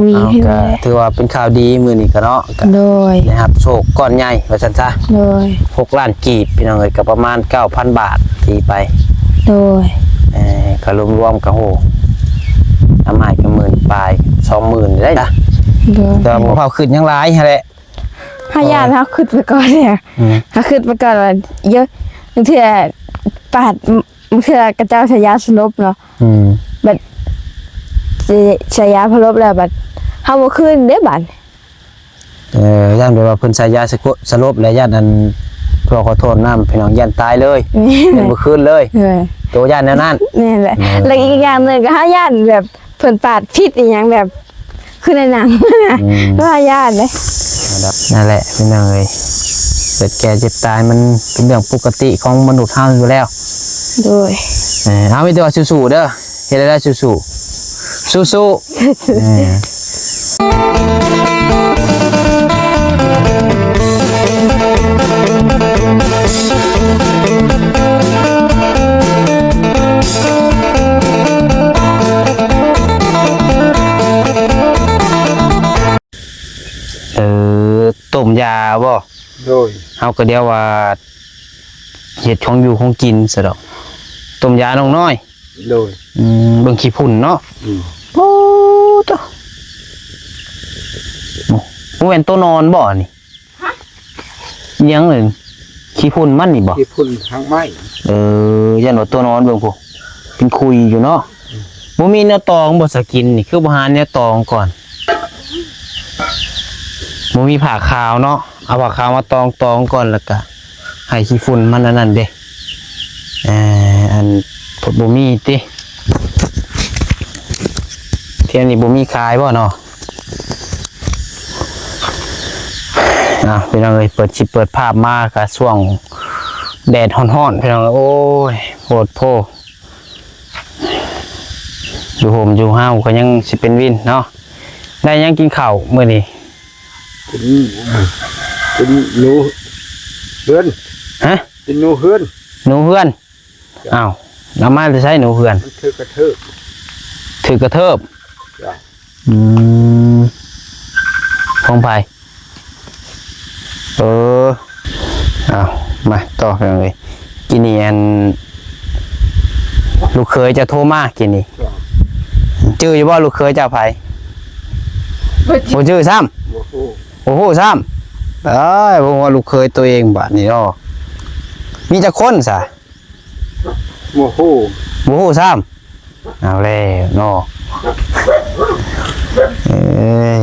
ມີ ເອົາ ພີ່ນ້ອງ ກໍຖືວ່າເປັນຂ່າວດີມື້ນີ້ກໍເນາະ ກໍ ໂດຍ ໄດ້ຮັບໂຊກກ້ອນໃຫຍ່ວ່າຊັ້ນຊະ ໂດຍ ຫົກລ້ານກີບ ພີ່ນ້ອງເອີຍ ກໍປະມານເກົ້າພັນບາດ ຕີໄປ ໂດຍ ເອີ ກໍລວມໆ ກໍ ໂຫ ອາມາດກໍໝື່ນປາຍ ສອງໝື່ນໄດ້ນະ ໂດຍ ແຕ່ວ່າພວກເຮົາຄິດຫຍັງຫຼາຍຫັ້ນແຫຼະ ເຮົາຢ້ານ ເຮົາຄິດໄປກ່ອນເດ ອືມ ເຮົາຄິດໄປກ່ອນວ່າ ເອີ ບາງເທື່ອປາດ ບາງເທື່ອເຂົາເຈົ້າໃສ່ຢາສະຫຼົບເນາະ ອືມ ບັດໃສ່ ໃສ່ຢາສະຫຼົບແລ້ວ ບັດເຮົາບໍ່ຄືນເດ້ບາດ ເອີ ຢ້ານແບບວ່າເພິ່ນໃສ່ຢາສະ ສະຫຼົບແລ້ວ ຢ້ານອັນ ຂໍ ຂໍໂທດນຳພີ່ນ້ອງ ຢ້ານຕາຍເລີຍ ແມ່ນ ຢ້ານບໍ່ຄືນເລີຍ ເອີ ໂຕຢ້ານແນວນັ້ນ ແມ່ນແຫຼະ ແມ່ນ ແລ້ວອີກຢ່າງໜຶ່ງກໍເຮົາຢ້ານແບບ ເພິ່ນປາດຜິດອີ່ຫຍັງແບບຄືໃນໜັງ ອືມ ວ່າຢ້ານເດ້ ນັ້ນແຫຼະພີ່ນ້ອງເອີຍ ເກີດແກ່ເຈັບຕາຍມັນເປັນເລື່ອງປົກກະຕິຂອງມະນຸດເຮົາຢູ່ແລ້ວ ໂດຍ ເອີ ເອົາ ມີແຕ່ວ່າສູ້ໆເດີ ເຮັດໃຫ້ໄດ້ສູ້ໆ ສູ້ໆ ເອີ ເອີ ຕົ້ມຢາບໍ? ໂດຍ ເຮົາກໍດຽວວ່າເຮັດຂອງຢູ່ຂອງກິນຊະດອກ ຕົ້ມຢານ້ອງນ້ອຍ ໂດຍ ອືມ ເບິ່ງຂີ້ຝຸ່ນເນາະ ອືມ ໂອ້ ໂຕ ບໍ່ແມ່ນໂຕນອນບໍອັນນີ້? ຫຍັງເອີຍ ຂີ້ຝຸ່ນມັນນີ້ບໍ? ຂີ້ຝຸ່ນທາງໄມ້ ເອີ ຢ້ານວ່າໂຕນອນ ເບິ່ງພຸ້ນ ເປັນຂຸຍຢູ່ເນາະ ອືມ ບໍ່ມີແນວຕອງບໍ ສາກິນນີ້ ຄືບໍ່ຫາແນວຕອງກ່ອນ? ບໍ່ມີຜ້າຂາວເນາະ ເອົາຜ້າຂາວມາຕອງ ຕອງກ່ອນ ແລ້ວກະໃຫ້ຂີ້ຝຸ່ນມັນອັນນັ້ນເດ້ ເອີ ອັນ ບໍ່ມີຕິ ແຖວນີ້ບໍ່ມີຂາຍບໍເນາະ? ອ່າ ພີ່ນ້ອງເອີຍ ເປີດຄລິບເປີດພາບມາກະຊ່ວງແດດຮ້ອນໆ ພີ່ນ້ອງເອີຍ ໂອ້ຍ ໂພດໂພ ຢູ່ຮົ່ມຢູ່ເຮົາກໍຍັງຊິເປັນວິນເນາະ ໄດ້ຫຍັງກິນເຂົ້າມື້ນີ້? ກິນ ກິນໜູເຮືອນ ຮະ? ກິນໜູເຮືອນ ໜູເຮືອນ ອ້າວ ເອົາມາແຕ່ໃສໜູເຮືອນ? ມັນຖືກກະເທີບ ຖືກກະເທີບ ຈ້ະ ອືມ ຂອງໃຜ? ເອີ ເອົາ ມາຕໍ່ພີ່ນ້ອງເອີຍ ກິນນີ້ອັນ ລູກເຂີຍເຈົ້າໂທມາກິນນີ້ ຈື່ຢູ່ບໍ່ ລູກເຂີຍເຈົ້າໃຜ? ບໍ່ຈື່ ບໍ່ຈື່ຊ້ຳ ບໍ່ຮູ້ ບໍ່ຮູ້ຊ້ຳ ເອີຍ ບໍ່ຮູ້ວ່າລູກເຂີຍໂຕເອງບາດນີ້ເນາະ ມີຈັກຄົນຊະ? ບໍ່ຮູ້ ບໍ່ຮູ້ຊ້ຳ ເອົາແລ້ວເນາະ ເອີຍ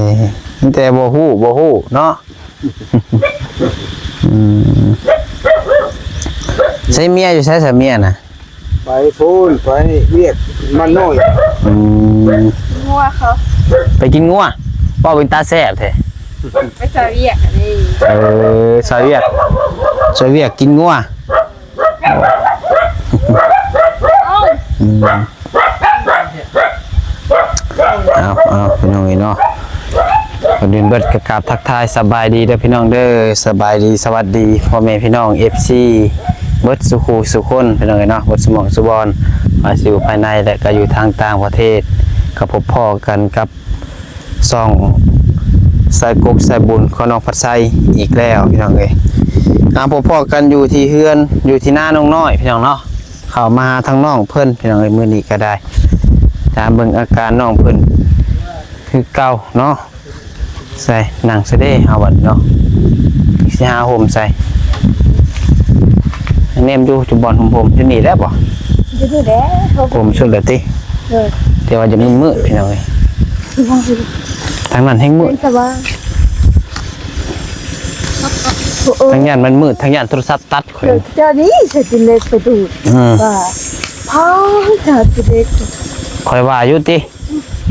ມີແຕ່ບໍ່ຮູ້ ບໍ່ຮູ້ເນາະ ອືມ ໃສເມຍ ຢູ່ໃສຊະເມຍນະ? ໄປພຸ້ນ ໄປວຽກມາໂນຍ ອືມ ງົວເຂົາ ໄປກິນງົວ ເວົ້າເປັນຕາແຊບແທ້ ໄປຊ່ອຍວຽກອັນນີ້ ເອີ ຊ່ອຍວຽກ ຊ່ອຍວຽກກິນງົວ ອືມ ເອົາ ເອົາ ພີ່ນ້ອງເອີຍເນາະ ກ່ອນອື່ນເບິດກໍກາບທັກທາຍສະບາຍດີເດີພີ່ນ້ອງເດີ ສະບາຍດີ ສະຫວັດດີພໍ່ແມ່ພີ່ນ້ອງ ເອັຟຊີ ເບິດສູ່ຄູ່ສູ່ຄົນ ພີ່ນ້ອງເອີຍເນາະ ເບິດສູ່ໝ່ອງສູ່ບ່ອນ ວ່າຊິຢູ່ພາຍໃນ ແລະ ກໍຢູ່ທາງຕ່າງປະເທດ ກໍພົບພໍ້ກັນກັບ ຊ່ອງສາຍກົກສາຍບຸນຂອງນ້ອງພັດໄຊອີກແລ້ວພີ່ນ້ອງເອີຍ ມາພົບພໍ້ກັນຢູ່ທີ່ເຮືອນ ຢູ່ທີ່ນານ້ອງນ້ອຍພີ່ນ້ອງເນາະ ເຂົ້າມາຫາທາງນ້ອງເພິ່ນພີ່ນ້ອງເອີຍ ມື້ນີ້ກໍໄດ້ ຕາມເບິ່ງອາການນ້ອງເພິ່ນຄືເກົ່າເນາະ ໃສ່ ນັ່ງໃສ່ເດ້ເຮົາບັດເນາະ ຊິຫາຮົ່ມໃສ່ ແນມຢູ່ຈຸບ່ອນຮົ່ມໆ ຢູ່ນີ້ແຫຼະບໍ? ຢູ່ນີ້ແຫຼະ ຮົ່ມສຸດແລ້ວຕິ? ເອີ ແຕ່ວ່າຈະມືດໆ ພີ່ນ້ອງເອີຍ ທາງນັ້ນແຮ່ງມືດ ສະຫວ່າງ ທາງຢ້ານມັນມືດ ທາງຢ້ານໂທລະສັບຕັດຂ້ອຍ ເຈົ້ານີ້ໃສ່ຕິເລັກໄປດູດ ອືມ ວ່າ ພາວ ເຈົ້າຕິເລັກ ຂ້ອຍວ່າຢູ່ຕິ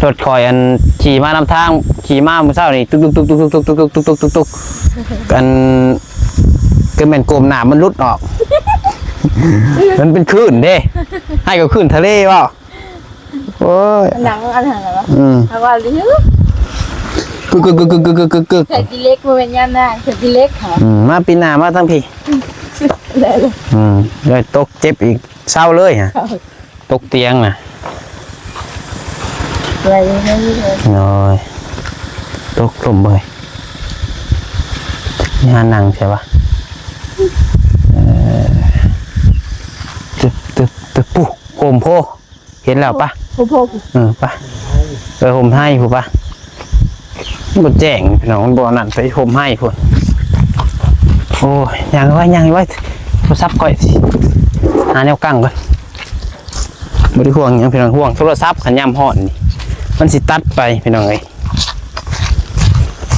ລົດຂ້ອຍອັນຂີ່ມານຳທາງ ຂີ່ມາມື້ເຊົ້ານີ້ ຕຸກໆໆໆໆ ອັນ ຄືແມ່ນກົມໜ້າມັນຫຼຸດອອກ ມັນເປັນຄື້ນເດ້ ໃຫ້ກໍຄື້ນທະເລບໍ? ໂອ້ຍ ໜັງອັນນັ້ນລະ ອືມ ຫາກວ່າລື ກຶກໆໆໆໆ ໃສ່ຕິເລັກ ບໍ່ແມ່ນຍານາງ ໃສ່ຕິເລັກຫາ ອືມ ມາປີໜ້າມາທາງພີ້ ໄດ້ເລີຍ ອືມ ໄດ້ຕົກເຈັບອີກ ເຊົາເລີຍຫະ ເຊົາ ຕົກຕຽງນະ ໄວເລີຍ ໂອ້ຍ ຕົກລົມເບິ່ງ ຫານັ່ງໃຊ່ປະ ເອີ ຕຶບ ຕຶບ ຕຶບ ປຸ ໂຮມໂພ ເຫັນແລ້ວປະ ໂຮມໂພ ເອີ ປະ ເອີ ໂຮມໄຮພຸ້ນປະ ມັນບໍ່ແຈ້ງພີ່ນ້ອງ ມັນບໍ່ນັ້ນ ໄປໂຮມໄຮພຸ້ນ ໂອ້ຍ ຍ່າງໄວ້ ຍ່າງໄວ້ ໂທລະສັບຂ້ອຍ ຫາແນວກັ້ງກ່ອນ ບໍ່ໄດ້ຫ່ວງຫຍັງພີ່ນ້ອງ ຫ່ວງໂທລະສັບ ຄັນຍາມຮ້ອນນີ້ ມັນຊິຕັດໄປພີ່ນ້ອງເອີຍ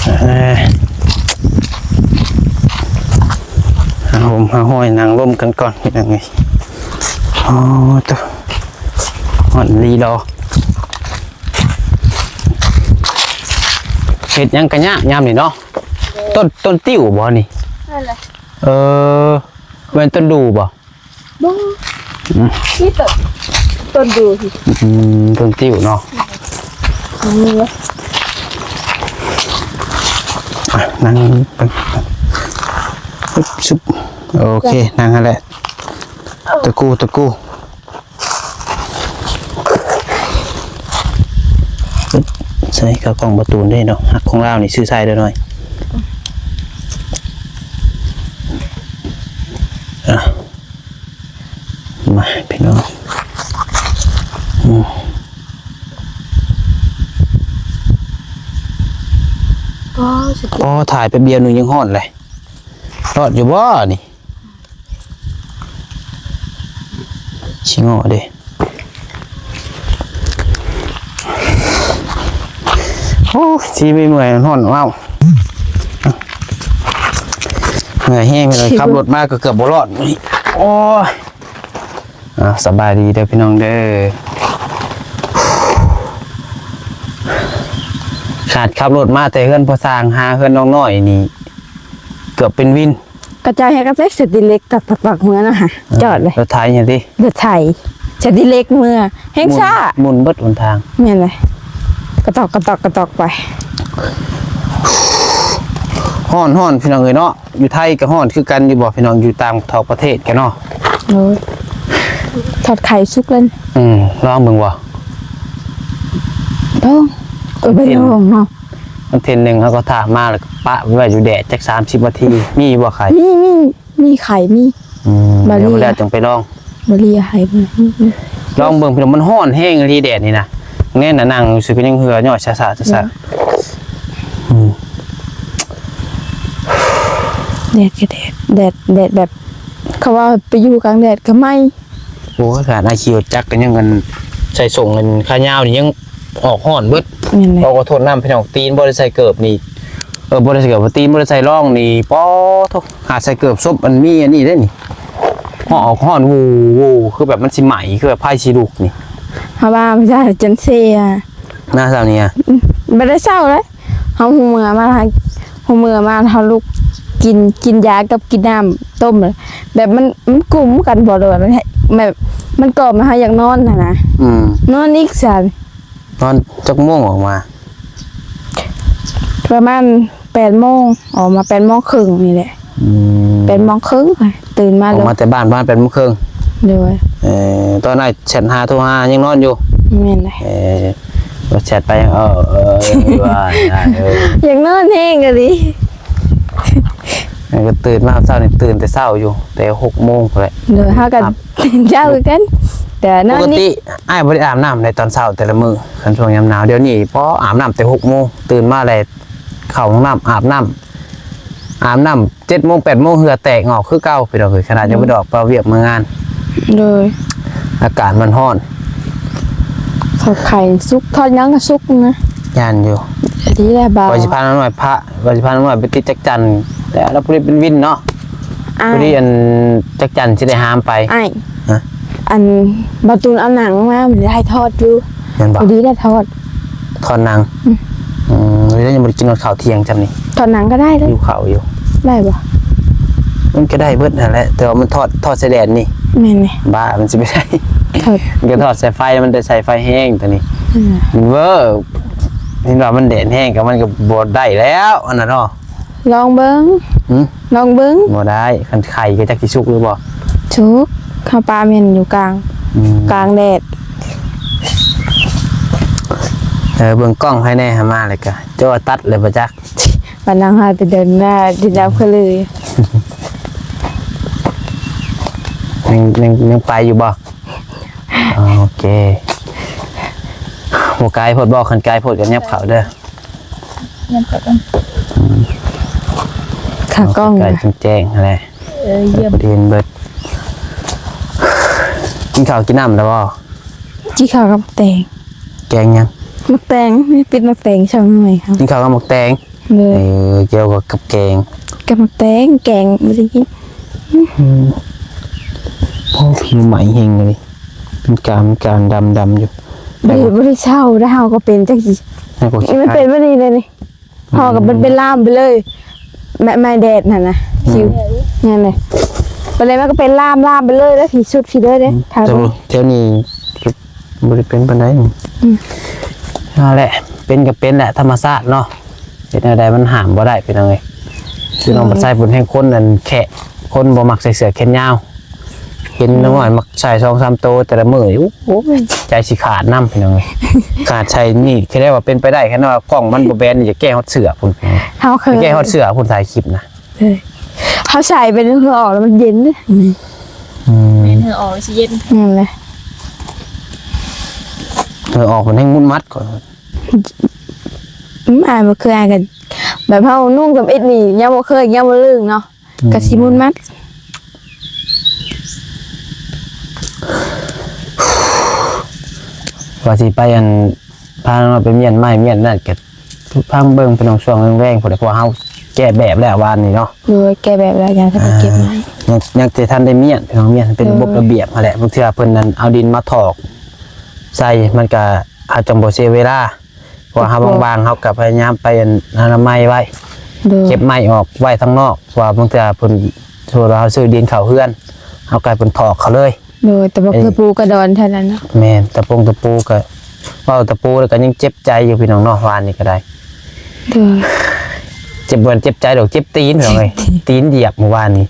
ເອີ ຫາຮົ່ມຫາຮ່ອຍນັ່ງລົມກັນກ່ອນ ເຮັດຫຍັງນີ້ ອໍ ໂຕ ຮ້ອນອີ່ຫຼີດອກ ເຮັດຫຍັງກະຍາກຍາມນີ້ເນາະ ຕົ້ນ ຕົ້ນຕິ້ວບໍ່ນີ້? ນັ້ນແຫຼະ ເອີ ແມ່ນຕົ້ນດູ່ບໍ່? ບໍ່ ອືມ ນີ້ຕົ້ນ ຕົ້ນດູ່ ອືມ ຕົ້ນຕິ້ວເນາະ ນີ້ ອ່ະ ນັ່ງ ຊຶບ ໂອເຄ ນັ່ງຫັ້ນແຫຼະ ຕະກູ ຕະກູ ຊຶບ ໃສ່ເຂົ້າກ່ອງປະຕູເດ້ເນາະ ຮັກຂອງລາວນີ້ ຊື້ໃສ່ເດີນ້ອຍ ອ່ະ ມາພີ່ນ້ອງ ອືມ ອໍ ຖ່າຍແປັບດຽວໜຶ່ງຍັງຮ້ອນເລີຍ ລອດຢູ່ບໍ່ນີ້? ຊິເງາະເດ້ ໂອ້ຍ ຊິໄປເມື່ອຍຮ້ອນ ເອົ້າ ເມື່ອຍແຮງເລີຍ ຂັບລົດມາກໍເກືອບບໍ່ລອດ ໂອ້ຍ ອ່າ ສະບາຍດີເດີພີ່ນ້ອງເດີ ຂາດຂັບລົດມາແຕ່ເຮືອນພໍ່ຊ່າງຫາເຮືອນນ້ອງນ້ອຍນີ້ ເກືອບເປັນວິນ ກະຈາຍໃຫ້ກັບໃຊ້ສະຕິເລັກ ຕັກໆໆ ເມືອນະຫະ ເອີ ຈອດເລີຍ ລົດໄຖຫຍັງຕິ ລົດໄຖ ສະຕິເລັກເມືອ ແຮງຊ້າ ໝຸ່ນເບິດຫົນທາງ ແມ່ນເລີຍ ກະຕອກ ກະຕອກ ກະຕອກໄປ ຮ້ອນໆ ພີ່ນ້ອງເອີຍເນາະ ຢູ່ໄທກະຮ້ອນຄືກັນຢູ່ບໍ່ພີ່ນ້ອງ ຢູ່ຕ່າງປະເທດກະເນາະ ໂອ້ຍ ທອດໄຂ່ສຸກແລ້ວ ອືມ ລອງເບິ່ງບໍ່ ລອງ ເອີ ໄປລອງເນາະ ມັນເທື່ອໜຶ່ງເຮົາກໍຖ້າມາ ແລ້ວກໍປະໄວ້ຢູ່ແດດຈັກສາມສິບນາທີ ມີຢູ່ບໍ່ໄຂ່? ມີ ມີ ມີໄຂ່ ມີ ອືມ ບາລີ ດຽວມື້ແລກຈັ່ງໄປລອງ ບາລີໄຂ່ ອືມ ອືມ ອືມ ລອງເບິ່ງພີ່ນ້ອງ ມັນຮ້ອນແຮງອີ່ຫຼີແດດນີ້ນະ ແນ່ນະ ນັ່ງຊື່ກໍຍັງເຫື່ອຍ້ອຍຊະໆ ອືມ ອືມ ແດດກໍແດດ ແດດ ແດດແບບ ເຂົາວ່າໄປຢູ່ກາງແດດກໍໄໝ້ ໂອ້ຍ ຂະໜາດອ້າຍຂີ່ລົດຈັກກໍຍັງ ອັນ ໃສ່ສົ້ງ ອັນ ຂາຍາວນີ້ຍັງອອກຮ້ອນເບິດ ແມ່ນແຫຼະ ເອົາ ຂໍໂທດນຳພີ່ນ້ອງ ຕີນບໍ່ໄດ້ໃສ່ເກີບນີ້ ເອີ ບໍ່ໄດ້ໃສ່ເກີບ ຕີນບໍ່ໄດ້ໃສ່ລອງນີ້ ປະໂທ້ ຫາໃສ່ເກີບສົບ ອັນ ມີອັນນີ້ເດ້ນີ້ ຮ້ອນ ອອກຮ້ອນ ວູ່ ວູ່ ຄືແບບມັນຊິໄໝ້ ຄືແບບໄຟຊິລຸກນີ້ ເຮົາວ່າມັນຈະຈົນເຊ ມາເຊົ້ານີ້ອະ ອືມ ບໍ່ໄດ້ເຊົ້າເລີຍ ເຮົາຮູ້ເມື່ອມາ ເຮົາຮູ້ເມື່ອມາ ເຮົາລຸກກິນ ກິນຢາກັບກິນນ້ຳຕົ້ມ ແບບມັນ ມັນກຸມກັນບໍ່ ຫຼືວ່າມັນ ແບບມັນກອມ ເຮົາຢາກນອນຫັ້ນນະ ອືມ ນອນອີກຊັ້ນ ນອນຈັກໂມງອອກມາ? ປະມານແປດໂມງ ອອກມາແປດໂມງເຄິ່ງນີ້ແຫຼະ ອືມ ແປດໂມງເຄິ່ງ ຕື່ນມາ ອອກມາແຕ່ບ້ານປະມານແປດໂມງເຄິ່ງ ໂດຍ ເອີ ຕອນອ້າຍແຊັດຫາໂທຫາຍັງນອນຢູ່ ແມ່ນແຫຼະ ເອີ ແຊັດໄປ ເອີ ເອີ ວ່າ ເອີ ຢາກນອນແຮງອີ່ຫຼີ ແລ້ວກໍຕື່ນມາເຊົ້ານີ້ ຕື່ນແຕ່ເຊົ້າຢູ່ ແຕ່ຫົກໂມງພຸ້ນແຫຼະ ໂດຍ ເຮົາກໍເຊົ້າຄືກັນ ແຕ່ນອນນີ້ ປົກກະຕິອ້າຍບໍ່ໄດ້ອາບນ້ຳໃນຕອນເຊົ້າແຕ່ລະມື້ ຄັນຊ່ວງຍາມໜາວ ດຽວນີ້ພໍອາບນ້ຳແຕ່ຫົກໂມງ ຕື່ນມາແລ້ວເຂົ້າຫ້ອງນ້ຳ ອາບນ້ຳ ອາບນ້ຳ ເຈັດໂມງ ແປດໂມງ ເຫື່ອແຕກອອກຄືເກົ່າ ພີ່ນ້ອງເອີຍ ຂະໜາດຍັງບໍ່ໄດ້ອອກໄປວຽກມາງານ ໂດຍ ອາກາດມັນຮ້ອນ ທອດໄຂ່ສຸກ ທອດຫຍັງກໍສຸກນະ ຢ້ານຢູ່ ດີແລ້ວບ່າວ ວ່າຊິພານ້ອງນ້ອຍພາ ວ່າຊິພານ້ອງນ້ອຍໄປຕິດຈັກຈັ່ນ ແຕ່ລະຜູ້ນີ້ເປັນວິນເນາະ ອ້າຍ ຜູ້ນີ້ອັນ ຈັກຈັ່ນຊິໄດ້ຫາມໄປ ອ້າຍ ຮະ ອັນ ບ່າວຕູນເອົາໜັງມາ ມັນໄດ້ທອດຢູ່ ແມ່ນບໍ່? ພໍດີໄດ້ທອດ ທອດໜັງ ອືມ ອືມ ແລ້ວຍັງບໍ່ໄດ້ກິນຮອດເຂົ້າທ່ຽງຊ້ຳນີ້ ທອດໜັງກໍໄດ້ເດ້ ຫິວເຂົ້າຢູ່ ໄດ້ບໍ່? ມັນກໍໄດ້ເບິດຫັ້ນແຫຼະ ແຕ່ວ່າມັນທອດ ທອດໃສ່ແດດນີ້ ແມ່ນແຫຼະ ບ້າ ມັນຊິໄປໄດ້ ທອດ ມັນກໍທອດໃສ່ໄຟ ມັນໄດ້ໃຊ້ໄຟແຮງຕົວນີ້ ອືມ ມັນເວີ ເຫັນວ່າມັນແດດແຮງກໍມັນກໍບໍ່ໄດ້ແລ້ວ ອັນນັ້ນເນາະ ລອງເບິ່ງ ຫຶ? ລອງເບິ່ງ ບໍ່ໄດ້ ຄັນໄຂ່ກໍຈັກຊິສຸກຫຼືບໍ່ ສຸກ ເຮົາປາແມ່ນຢູ່ກາງ ອືມ ກາງແດດ ເອີ ເບິ່ງກ້ອງໃຜແດ່ ຫາມາແລ້ວກະ ໂຈ້ ຕັດເລີຍບໍ່ຈັກ ປານນາງຫາແຕ່ເດີນໜ້າ ຊິດັບຄືເລີຍ ຍັງ ຍັງ ຍັງໄປຢູ່ບໍ່? ໂອເຄ ບໍ່ໄກໂພດບໍ່? ຄັນໄກໂພດກໍຫຍັບເຂົ້າເດີ ຍັບເຂົ້າກ່ອນ ຂາກ້ອງ ໃກ້ແຈ້ງຫັ້ນແຫຼະ ເອີ ຢ້ຽມ ເຫັນເບິດ ກິນເຂົ້າກິນນ້ຳແລ້ວບໍ່? ກິນເຂົ້າກັບໝາກແຕງ ແກງຫຍັງ? ໝາກແຕງ ມີປິດໝາກແຕງສອງໜ່ວຍ ກິນເຂົ້າກັບໝາກແຕງ ເອີ ກ່ຽວກັບແກງ ກັບໝາກແຕງ ແກງບໍ່ໄດ້ກິນ ໂອ້ ຜິວໄໝ້ແຮງເລີຍ ມັນກາ ມັນກາດຳໆຢູ່ ບໍ່ໄດ້ ບໍ່ໄດ້ເຊົາ ແລ້ວເຮົາກໍເປັນຈັ່ງຊີ້ ມັນເປັນແບບນີ້ເລີຍນີ້ ເຮົາກໍເປັນ ເປັນລາມໄປເລີຍ ແມ່ ໄມ້ແດດຫັ້ນນະ ອືມ ຜິວ ນັ້ນແຫຼະ ໄປເລີຍ ມັນກໍເປັນລາມ ລາມໄປເລີຍ ແລ້ວຜີສຸດຜີເລີຍເດ້ ອືມ ແຖວນີ້ບໍ່ໄດ້ເປັນປານໃດ ອືມ ນັ້ນແຫຼະ ເປັນກໍເປັນແຫຼະ ທຳມະຊາດເນາະ ເຮັດແນວໃດມັນຫ້າມບໍ່ໄດ້ ພີ່ນ້ອງເອີຍ ຄືນ້ອງປາໄຊພຸ້ນແຮ່ງຄົນນັ້ນແຄະ ຄົນບໍ່ມັກໃສ່ເສື້ອແຂນຍາວ ເຫັນນ້ອງນ້ອຍມັກໃສ່ສອງສາມໂຕແຕ່ລະມື້ ໂອ້ຍ ໃຈຊິຂາດນຳ ພີ່ນ້ອງເອີຍ ຂະໜາດໃສ່ນີ້ ແຄ່ວ່າເປັນໄປໄດ້ ຄັນວ່າກ້ອງມັນບໍ່ແບນນີ້ ຈະແກ້ຮອດເສື້ອພຸ້ນ ເຮົາເຄີຍ ຈະແກ້ຮອດເສື້ອພຸ້ນ ຖ່າຍຄລິບນະ ເອີ ເຮົາໃສ່ເປັນເຫື່ອອອກແລ້ວມັນເຢັນເດ້ ອືມ ແມ່ນ ເຫື່ອອອກຊິເຢັນ ນັ້ນແຫຼະ ເຫື່ອອອກມັນແຮ່ງມຸດມັດກ່ອນ ອືມ ອ້າຍບໍ່ເຄີຍ ອ້າຍກໍແບບເຮົານຸ່ງທຳອິດນີ້ ຍັງບໍ່ເຄີຍ ຍັງບໍ່ລຶ້ງເນາະ ອືມ ກໍຊິມຸດມັດ ວ່າຊິໄປ ອັນ ພານ້ອງນ້ອຍໄປມ້ຽນໄມ້ມ້ຽນນັ້ນ ກໍຟັງເບິ່ງ ພີ່ນ້ອງ ຊ່ວງແລງໆ ພຸ້ນແຫຼະ ເພາະວ່າເຮົາແກະແບບແລ້ວວານນີ້ເນາະ ໂດຍ ແກະແບບແລ້ວ ຍັງທັນໄດ້ເກັບໄມ້ ອ່າ ຍັງ ຍັງແຕ່ທັນໄດ້ມ້ຽນ ພີ່ນ້ອງ ມ້ຽນໃຫ້ເປັນ ໂດຍ ລະບົບລະບຽບຫັ້ນແຫຼະ ບາງເທື່ອເພິ່ນນັ້ນເອົາດິນມາຖອກໃສ່ ມັນກໍ ເຮົາຈັ່ງບໍ່ເສຍເວລາ ເພາະວ່າເຮົາວ່າງໆ ເຮົາກໍພະຍາຍາມໄປ ອັນ ອະນາໄມໄວ້ ໂດຍ ເກັບໄມ້ອອກໄວ້ທາງນອກ ເພາະວ່າບາງເທື່ອເພິ່ນ ສົມມຸດວ່າເຮົາຊື້ດິນເຂົ້າເຮືອນ ເຮົາກໍໃຫ້ເພິ່ນຖອກເຂົາເລີຍ ໂດຍ ແຕ່ວ່າ ເອີ ຕະປູກະດອນເທົ່ານັ້ນເນາະ ແມ່ນ ຕະປົງຕະປູກໍ ເວົ້າຕະປູແລ້ວກໍຍັງເຈັບໃຈຢູ່ ພີ່ນ້ອງເນາະ ວານນີ້ກໍໄດ້ ໂດຍ ເຈັບບໍ່ເຈັບໃຈດອກ ເຈັບຕີນ ພີ່ນ້ອງເອີຍ ຕີນຢຽບມື້ວານນີ້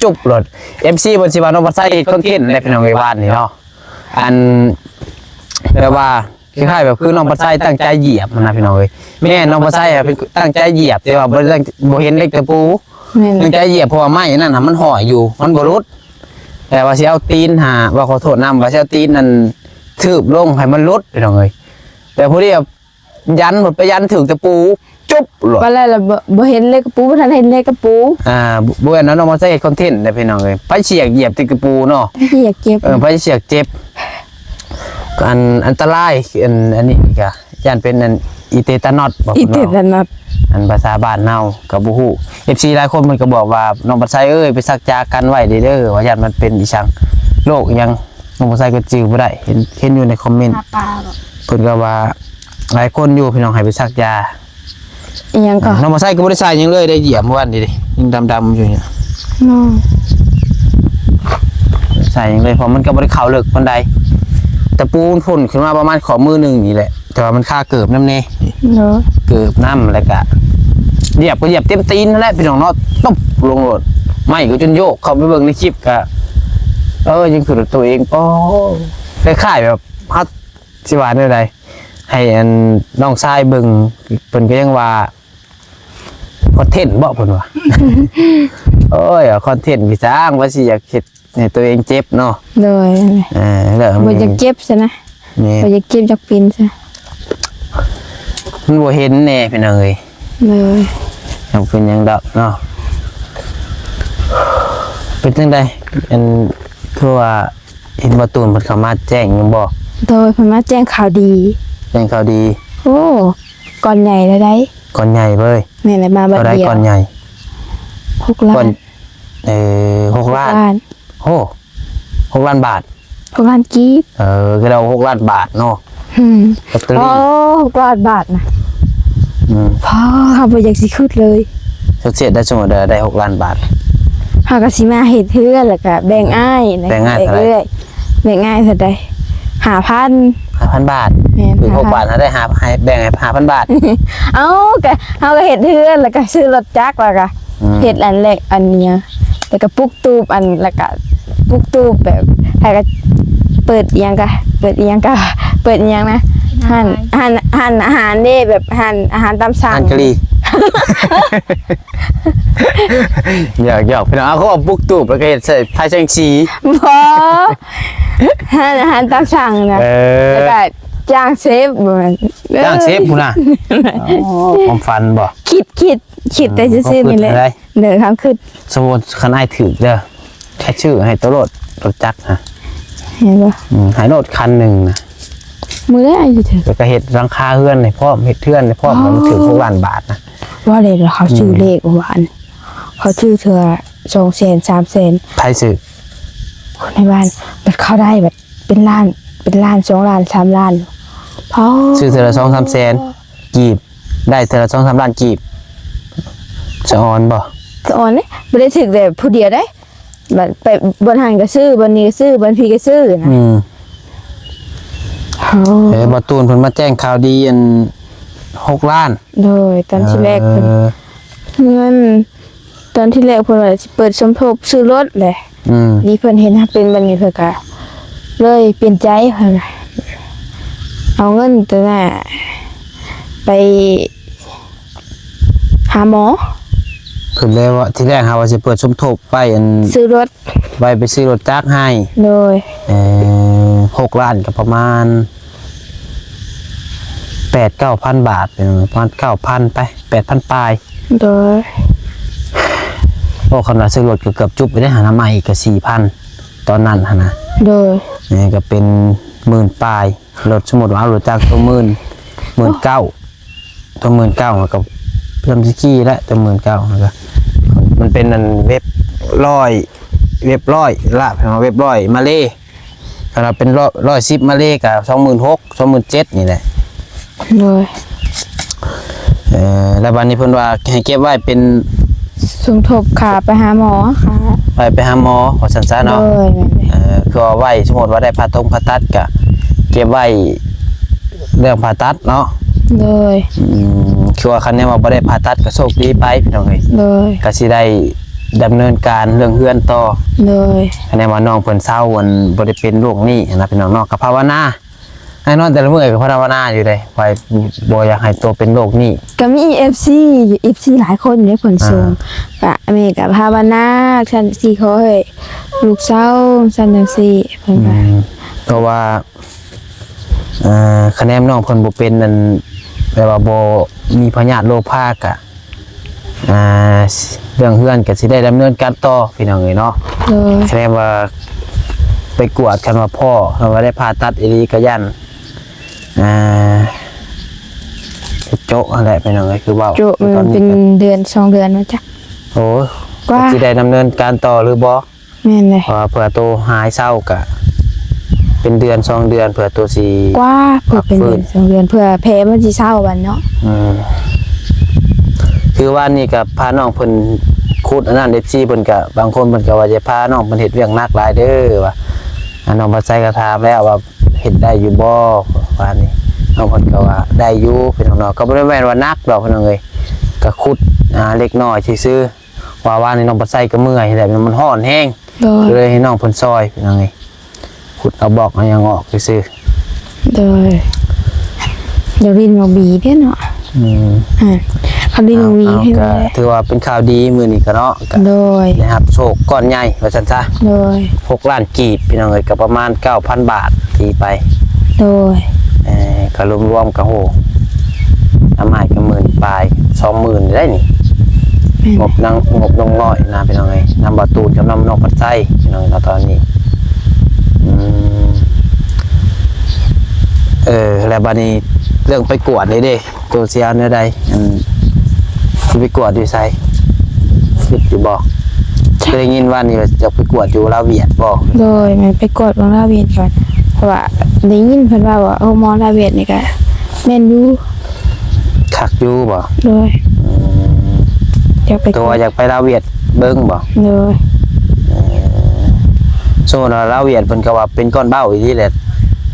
ຈຸບໂລດ ເອັຟຊີ ເພິ່ນຊິວ່ານ້ອງປາໄຊເຮັດຄອນເທັນແຫຼະ ພີ່ນ້ອງເອີຍ ວານນີ້ເນາະ ອັນ ແບບວ່າ ຄ້າຍໆ ແບບຄືນ້ອງປາໄຊຕັ້ງໃຈຢຽບຫັ້ນນະ ພີ່ນ້ອງເອີຍ ແມ່ນ ນ້ອງປາໄຊອະເປັນຕັ້ງໃຈຢຽບ ແຕ່ວ່າບໍ່ໄດ້ຕັ້ງ ບໍ່ເຫັນເຫຼັກຕະປູ ແມ່ນ ຕັ້ງໃຈຢຽບ ເພາະວ່າໄມ້ນັ້ນນະມັນຫ້ອຍຢູ່ ມັນບໍ່ຫຼຸດ ແຕ່ວ່າຊິເອົາຕີນຫາ ວ່າຂໍໂທດນຳ ວ່າຊິເອົາຕີນນັ້ນຖືບລົງໃຫ້ມັນຫຼຸດ ພີ່ນ້ອງເອີຍ ແຕ່ພໍດີ ຢັນ ໄປຢັນຖືກຕະປູ ຈຸບໂລດ ວ່າແລ້ວລະ ບໍ່ ບໍ່ເຫັນເຫຼັກຕະປູ ບໍ່ທັນເຫັນເຫຼັກຕະປູ ອ່າ ບໍ່ແມ່ນເນາະ ນ້ອງມາໃຊ້ເຮັດຄອນເທັນເດ້ ພີ່ນ້ອງເອີຍ ໃຜຊິຢາກຢຽບຕິກະປູເນາະ ໃຜຊິຢາກເຈັບ ເອີ ໃຜຊິຢາກເຈັບ ອັນ ອັນຕະລາຍ ອັນ ອັນນີ້ກະຢ້ານເປັນ ອັນ ອີເຕຕານອດ ບອກ ອີເຕຕານອດ ເນາະ ອັນພາສາບ້ານເຮົາກໍບໍ່ຮູ້ ເອັຟຊີ ຫຼາຍຄົນເພິ່ນກໍບອກວ່າ ນ້ອງປາໄຊເອີຍ ໄປສັກຢາກັນໄວ້ເດີ້ ວ່າຢ້ານມັນເປັນອີ່ຫຍັງ ໂລກອີ່ຫຍັງ ນ້ອງບໍ່ໃສ່ກໍຈື່ບໍ່ໄດ້ ເຫັນ ເຫັນຢູ່ໃນຄອມເມັນ ຫາປາບໍ ເພິ່ນກໍວ່າຫຼາຍຄົນຢູ່ ພີ່ນ້ອງໃຫ້ໄປສັກຢາ ອີ່ຫຍັງກໍ ນ້ອງບໍ່ໃສ່ກໍບໍ່ໄດ້ໃສ່ຫຍັງເລີຍ ໄດ້ຢຽບມື້ວານນີ້ເດ້ ຍັງດຳໆຢູ່ນີ້ ບໍ່ ໃສ່ຫຍັງເລີຍ ເພາະມັນກໍບໍ່ໄດ້ເຂົ້າເລິກປານໃດ ຕະປູມັນພົ້ນຂຶ້ນມາປະມານຂໍ້ມືໜຶ່ງນີ້ແຫຼະ ແຕ່ວ່າມັນຄາເກີບນຳແດ່ ເກີບນຳ ແລ້ວກະຢຽບ ກໍຢຽບເຕັມຕີນຫັ້ນແຫຼະ ພີ່ນ້ອງເນາະ ຕົບລົງໂລດ ໄມ້ກໍຈົນໂຍກ ເຂົ້າໄປເບິ່ງໃນຄລິບກະ ເອີ ຍັງຄືຕົວເອງ ໂອ້ ຄ້າຍໆ ແບບ ເຮົາຊິວ່າແນວໃດ ໃຫ້ອັນນ້ອງຊາຍເບິ່ງ ເພິ່ນກໍຍັງວ່າ ຄອນເທັນບໍ ເພິ່ນວ່າ ໂອ້ຍ ຄອນເທັນຄືຊ່າງ ວ່າຊິຢາກເຮັດ ໃຫ້ຕົວເອງເຈັບເນາະ ໂດຍ ເອີ ແລ້ວ ບໍ່ຢາກເຈັບຊັ້ນນະ ແມ່ນ ບໍ່ຢາກເຈັບຢາກເປັນຊະ ມັນບໍ່ເຫັນແດ່ພີ່ນ້ອງເອີຍ ໂດຍ ຍັງເປັນຫຍັງດອກເນາະ ເປັນຈັ່ງໃດ ອັນ ຄືວ່າເຫັນບໍ່ ຕູນເພິ່ນເຂົ້າມາແຈ້ງຍັງບໍ່ ໂດຍ ເພິ່ນມາແຈ້ງຂ່າວດີ ແຈ້ງຂ່າວດີ ໂອ້ ກ້ອນໃຫຍ່ແລ້ວໃດ ກ້ອນໃຫຍ່ເວີຍ ແມ່ນແຫຼະ ມາບັດດຽວ ເທົ່າໃດກ້ອນໃຫຍ່ ຫົກລ້ານ ເອີ ຫົກລ້ານ ຫົກລ້ານ ໂອ້ ຫົກລ້ານບາດ ຫົກລ້ານກີບ ເອີ ຄືເຮົາຫົກລ້ານບາດເນາະ ອືມ ລອດເຕີຣີ ໂອ້ ຫົກລ້ານບາດນະ ອືມ ພໍ ເຮົາບໍ່ຢາກຊິຄິດເລີຍ ສົມມຸດໄດ້ ສົມມຸດໄດ້ຫົກລ້ານບາດ ເຮົາກໍຊິມາເຮັດເຮືອນ ແລ້ວກໍແບ່ງອ້າຍ ແບ່ງອ້າຍ ແບ່ງເອື້ອຍ ແບ່ງອ້າຍເທົ່າໃດ ຫ້າພັນ ຫ້າພັນບາດ ແມ່ນ ຄືຫົກ ຫ້າພັນບາດ ເຮົາໄດ້ຫ້າ ໃຫ້ແບ່ງໃຫ້ຫ້າພັນບາດ ເອົ້າ ກໍເຮົາກໍເຮັດເຮືອນ ແລ້ວກໍຊື້ລົດຈັກ ແລ້ວກໍ ອືມ ເຮັດອັນເລັກອັນຫຍັງ ແລ້ວກໍປຸກຕູບ ອັນ ແລ້ວກໍປຸກຕູບແບບ ໃຫ້ກໍເປີດອີ່ຫຍັງກະ ເປີດອີ່ຫຍັງກະ ເປີດອີ່ຫຍັງນະ ຮ້ານ ຮ້ານ ຮ້ານອາຫານເດ້ ແບບຮ້ານອາຫານຕາມສັ່ງ ຮ້ານກະຫຼີ່ ຫຍອກໆ ພີ່ນ້ອງ. ເອົາ ເຂົາເອົາປຸກຕູບ ແລ້ວກໍເຮັດໃສ່ໄຟແສງສີ ບໍ່ ຮ້ານອາຫານຕາມສັ່ງນະ ເອີ ແລ້ວກໍຈ້າງເຊຟ ບໍ່ແມ່ນ ຈ້າງເຊຟພຸ້ນນະ ອໍ ຄວາມຝັນບໍ່? ຄິດ ຄິດ ຄິດແຕ່ຊື່ໆນີ້ແຫຼະ ເດີ ຄວາມຄິດ ສົມມຸດຄັນອ້າຍຖືກເດີ ໃຫ້ຊື້ໃຫ້ໂຕໂລດ ລົດຈັກນະ ເຫັນບໍ່? ອືມ ໃຫ້ໂລດຄັນໜຶ່ງນະ ມື້ໃດອ້າຍຊິຖືກ? ແລ້ວກໍເຮັດຫຼັງຄາເຮືອນໃຫ້ພ້ອມ ເຮັດເຮືອນໃຫ້ພ້ອມ ອໍ ແລ້ວມັນຖືກຫົກລ້ານບາດນະ. ວ່າແລ້ວເຂົາຊື້ເລກວ່າອັນ ເຂົາຖືກເທື່ອສອງແສນ ສາມແສນ ໃຜຊື້? ຄົນໃນບ້ານ ບັດເຂົາໄດ້ບັດເປັນລ້ານ ເປັນລ້ານ ສອງລ້ານ ສາມລ້ານ ອໍ ຊື້ເທື່ອລະສອງສາມແສນກີບ ໄດ້ເທື່ອລະສອງສາມລ້ານກີບ ສະອອນບໍ່? ສະອອນເດ້ ບໍ່ໄດ້ຖືກແຕ່ຜູ້ດຽວເດ້ ບັດໄປບ່ອນຫັ້ນກໍຊື້ ບ່ອນນີ້ກໍຊື້ ບ່ອນພີ້ກໍຊື້ນະ ອືມ ໂອ້ ເອີ ບ່າວຕູນເພິ່ນມາແຈ້ງຂ່າວດີອັນຫົກລ້ານ ໂດຍ ຕອນທີແລກເພິ່ນ ເອີ ເງິນ ຕອນທີແລກເພິ່ນວ່າຊິເປີດສົມທົບຊື້ລົດແຫຼະ ອືມ ນີ້ເພິ່ນເຫັນເຮົາເປັນແບບນີ້ ເພິ່ນກໍເລີຍປ່ຽນໃຈ ເພິ່ນວ່າ ເອົາເງິນໂຕນັ້ນໄປຫາໝໍ ເພິ່ນເລີຍວ່າ ທີແລກຫາວ່າຊິເປີດສົມທົບໄວ້ອັນ ຊື້ລົດ ໄວ້ໄປຊື້ລົດຈັກໃຫ້ ໂດຍ ເອີ ຫົກລ້ານກໍປະມານແປດເກົ້າພັນບາດ ເປັນປະມານເກົ້າພັນໄປ ແປດພັນປາຍ ໂດຍ ໂອ້ ຄັນວ່າຊື້ລົດກໍເກືອບຈຸບໄປເດ້ ຫານຳໃໝ່ອີກກໍສີ່ພັນ ຕອນນັ້ນຫັ້ນນະ ໂດຍ ນີ້ກໍເປັນໝື່ນປາຍ ລົດ ສົມມຸດວ່າເອົາລົດຈັກຕົວໝື່ນ ໝື່ນເກົ້າ ຕົວໝື່ນເກົ້າ ແລ້ວກໍເພີ່ມສະກີແຫຼະ ຕົວໝື່ນເກົ້າ ແລ້ວກໍມັນເປັນອັນເວັບຮ້ອຍ ເວັບຮ້ອຍລະ ເປັນເວັບຮ້ອຍມາເລ ຄັນວ່າເປັນຮ້ອຍ ຮ້ອຍສິບມາເລກໍສອງໝື່ນຫົກ ສອງໝື່ນເຈັດນີ້ແຫຼະ ໂດຍ ເອີ ແລ້ວບັດນີ້ເພິ່ນວ່າໃຫ້ເກັບໄວ້ເປັນ ສົມທົບຄ່າໄປຫາໝໍ ຄ່າໄປ ໄປຫາໝໍ ວ່າຊັ້ນຊະເນາະ ໂດຍ ແມ່ນເດ້ ເອີ ຄືວ່າໄວ້ ສົມມຸດວ່າໄດ້ຜ່າຕົງຜ່າຕັດກະເກັບໄວ້ເລື່ອງຜ່າຕັດເນາະ ໂດຍ ອືມ ຄືວ່າຄັນແນວວ່າບໍ່ໄດ້ຜ່າຕັດກະໂຊກດີໄປ ພີ່ນ້ອງເອີຍ ໂດຍ ກະຊິໄດ້ດຳເນີນການເລື່ອງເຮືອນຕໍ່ ໂດຍ ຄັນແນວວ່ານ້ອງເພິ່ນເຊົາ ອັນ ບໍ່ໄດ້ເປັນໂລກນີ້ຫັ້ນນະ ພີ່ນ້ອງເນາະ ກະພາວະນາ ອ້າຍນອນແຕ່ລະມື້ກໍພາວະນາຢູ່ເດ້ ຂ້ອຍບໍ່ຢາກໃຫ້ໂຕເປັນໂລກນີ້ ກໍມີເອັຟຊີ ເອັຟຊີຫຼາຍຄົນເດ້ເພິ່ນ ອ່າ ສົ່ງ ກະແມ່ກໍພາວະນາ ຊັ້ນຊິຂໍໃຫ້ລູກເຊົາ ຊັ້ນຈັ່ງຊີ້ ເພິ່ນວ່າ ອືມ ເພາະວ່າ ເອີ ຄະແນນນ້ອງເພິ່ນບໍ່ເປັນ ອັນ ແບບວ່າບໍ່ມີພະຍາດໂລພາກະ ອ່າ ເລື່ອງເຮືອນກໍຊິໄດ້ດຳເນີນການຕໍ່ ພີ່ນ້ອງເອີຍເນາະ ໂດຍ ຄະແນນວ່າໄປກວດ ຄັນວ່າພໍ້ ຄັນວ່າໄດ້ຜ່າຕັດອີ່ຫຼີກໍຢ້ານ ອ່າ ໂຈະຫັ້ນແຫຼະ ພີ່ນ້ອງເອີຍ ຄືເວົ້າ ໂຈະ ມັນເປັນເດືອນສອງເດືອນມາຈັກ ໂອ້ຍ ກວ່າ ກໍຊິໄດ້ດຳເນີນການຕໍ່ຫຼືບໍ່? ແມ່ນເດ້ ເພາະວ່າເພື່ອໂຕຫາຍເຊົາກະເປັນເດືອນສອງເດືອນ ເພື່ອໂຕຊິ ກວ່າ ເພື່ອເປັນເດືອນສອງເດືອນ ເພື່ອແຜມັນຊິເຊົາບັດເນາະ ອືມ ຄືວານນີ້ກະພານ້ອງເພິ່ນຂຸດອັນນັ້ນ ເອັຟຊີເພິ່ນກະ ບາງຄົນເພິ່ນກະວ່າຢ່າພານ້ອງເພິ່ນເຮັດວຽກໜັກຫຼາຍເດີວ່າ ອັນນ້ອງພັດໄຊກໍຖາມແລ້ວວ່າເຮັດໄດ້ຢູ່ບໍ່ ວານນີ້ນ້ອງເພິ່ນກໍວ່າໄດ້ຢູ່ ພີ່ນ້ອງເນາະ ກໍບໍ່ໄດ້ແມ່ນວ່າໜັກດອກ ພີ່ນ້ອງເອີຍ ກໍຂຸດ ອ່າ ເລັກນ້ອຍຊື່ໆ ວ່າວານນີ້ນ້ອງພັດໄຊກໍເມື່ອຍແຫຼະ ມັນຮ້ອນແຮງ ໂດຍ ກໍເລີຍໃຫ້ນ້ອງເພິ່ນຊ່ອຍ ພີ່ນ້ອງເອີຍ ຂຸດເອົາບລັອກເອົາຫຍັງອອກຊື່ໆ ໂດຍ ຢາກຫຼິ້ນໝາກບີເດ້ເນາະ ອືມ ອ່າ ຄັນຫຼິ້ນໝາກບີ ເອົາ ເອົາ ເຮັດ ກໍ ແລ້ວ ຖືວ່າເປັນຂ່າວດີມື້ນີ້ກໍເນາະ ກໍ ໂດຍ ໄດ້ຮັບໂຊກກ້ອນໃຫຍ່ວ່າຊັ້ນຊະ ໂດຍ ຫົກລ້ານກີບ ພີ່ນ້ອງເອີຍ ກໍປະມານເກົ້າພັນບາດຕີໄປ ໂດຍ ເອີ ກໍລວມໆ ກໍ ໂຫ ນຳອ້າຍກໍໝື່ນປາຍ ສອງໝື່ນໄດ້ນີ້ ແມ່ນ ງົບນາງ ງົບນ້ອງນ້ອຍນະ ພີ່ນ້ອງເອີຍ ນຳບ່າວຕູນກັບນຳນ້ອງພັດໄຊ ພີ່ນ້ອງເນາະ ຕອນນີ້ ອືມ ເອີ ແລ້ວບາດນີ້ເລື່ອງໄປກວດນີ້ເດ້ ໂຕຊິເອົາແນວໃດ ອັນ ຊິໄປກວດຢູ່ໃສ? ຄິດຢູ່ບໍ່? ເຄີຍໄດ້ຍິນວ່ານີ້ວ່າຈະໄປກວດຢູ່ລາວຫວຽດບໍ່? ໂດຍ ແມ່ນໄປກວດເບິ່ງລາວຫວຽດກ່ອນ ເພາະວ່າໄດ້ຍິນເພິ່ນເວົ້າວ່າໂຮງໝໍລາວຫວຽດນີ້ກະແມ່ນຢູ່ ຄັກຢູ່ບໍ່? ໂດຍ ອືມ ຢາກໄປ ໂຕວ່າຢາກໄປລາວຫວຽດເບິ່ງບໍ່? ໂດຍ ເອີ ສົມມຸດວ່າລາວຫວຽດເພິ່ນກໍວ່າເປັນກ້ອນເບົາອີ່ຫຼີແຫຼະ